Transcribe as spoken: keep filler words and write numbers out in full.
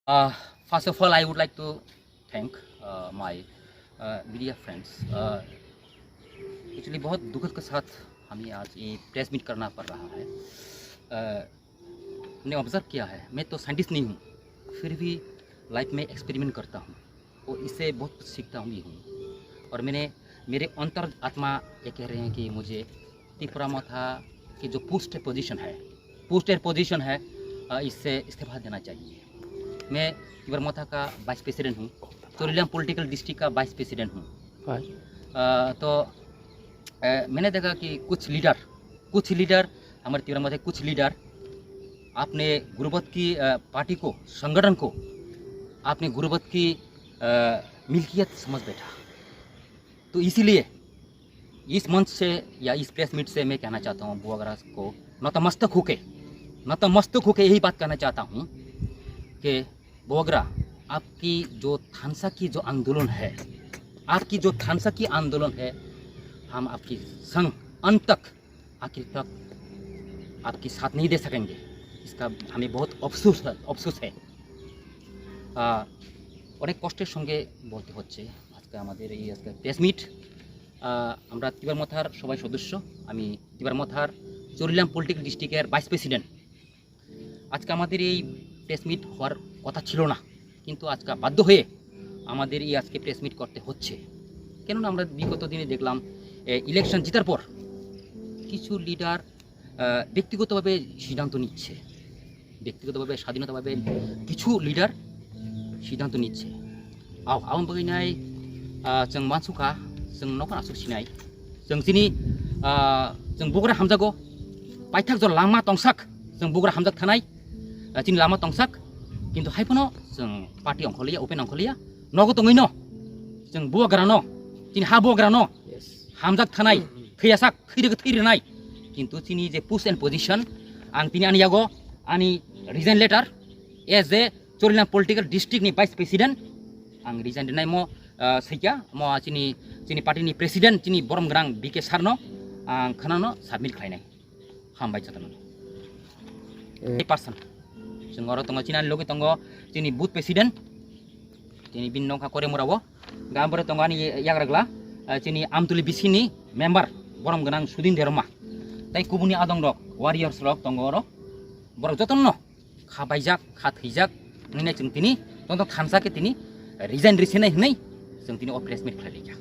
Uh, first of all, I would like to thank uh, my uh, media friends. Uh, actually, बहुत दुख के साथ हमें आज ये प्रेस मीट करना पड़ रहा है। Uh, हमने ऑब्जर्व किया है, मैं तो साइंटिस्ट नहीं हूँ, फिर भी लाइफ में एक्सपेरिमेंट करता हूँ और इससे बहुत कुछ सीखता हूँ भी हूँ। और मैंने, मेरे अंतर आत्मा ये कह रहे हैं कि मुझे तिपरा मोथा की जो पोस्ट पोजीशन है, पोस्टर पोजीशन है, अ, इससे इस्तीफा देना चाहिए। मैं तिपरा मोथा का वाइस प्रेसिडेंट हूँ, चोरीलाम पॉलिटिकल डिस्ट्रिक्ट का वाइस प्रेसिडेंट हूँ। अ, तो अ, मैंने देखा कि कुछ लीडर, कुछ लीडर, हमारे तिपरा मोथा के कुछ लीडर आपने गुर्बत की अ, पार्टी को, संगठन को आपने गुर्बत की अ, मिल्कियत समझ बैठा। तो इसीलिए इस मंच से या इस प्रेस मीट से मैं कहना चाहता हूँ बुआग्रा को नतमस्तक होके, नतमस्तक होके यही बात कहना चाहता हूँ कि बुआग्रा, आपकी जो थानसा की जो आंदोलन है, आपकी जो थानसा की आंदोलन है, हम आपकी संग अंत तक, आखिर तक आपकी साथ नहीं दे सकेंगे। इसका हमें बहुत अफसोस है, अफसोस है। আহ, অনেক কষ্টের সঙ্গে বলতে হচ্ছে আজকে আমাদের এই আজকে প্রেস মিট। আমরা তিপরা মথার সবাই সদস্য, আমি তিপরা মথার চোরিলাম পলিটিক্যাল ডিস্ট্রিক্টের ভাইস প্রেসিডেন্ট। আজকে আমাদের এই প্রেস মিট হওয়ার কথা ছিল না, কিন্তু আজকে বাধ্য হয়ে আমাদের এই আজকে প্রেস মিট করতে হচ্ছে। কেননা আমরা বিগত দিনে দেখলাম, এ, ইলেকশন জেতার পর কিছু লিডার আহ, ব্যক্তিগতভাবে সিদ্ধান্ত নিচ্ছে, ব্যক্তিগতভাবে স্বাধীনতাভাবে কিছু লিডার সিদ্ধান্ত নিচ্ছে। Ao, aboni bagwi nai, ah, chwng mansukha, chwng nokhon aswk sinai. Chwng chini, ah, chwng bugra hamjago, paithak jora lama tongsak, chwng bugra hamjak thanai, ah, chini lama tongsak, kintu hai phano chwng party ongkhorliya, open ongkhorliya, nogo tongwino, chwng bugrano, chini ha bugrano, hamjak thanai, thwiyasak, thwirwk thwirinai. Kintu chini je post and position, ang tini ani yago ani resign letter as a Chorilam political district ni vice president, ang resign rinai mo, ah, saikia mo chini, chini party ni president chini borom grang B K sir no ang khana no submit khlainai. Hambai jotono. Person. Chwng oro tongo, chini ani logi tongo, chini booth president. Chini bini nokha kore mura o. Gam bore tongo ani yagragla, ah, chini Amtuli B C ni member, borom gwnang Sudin Derma. Tai kubuni adong rok, warriors rok tongo oro. Borok jotono kha baijak, kha thwijak, nini chwng tini, tongtong thansa khe tini resign risinai hwnwi chwng tini o press meet khlai laikha.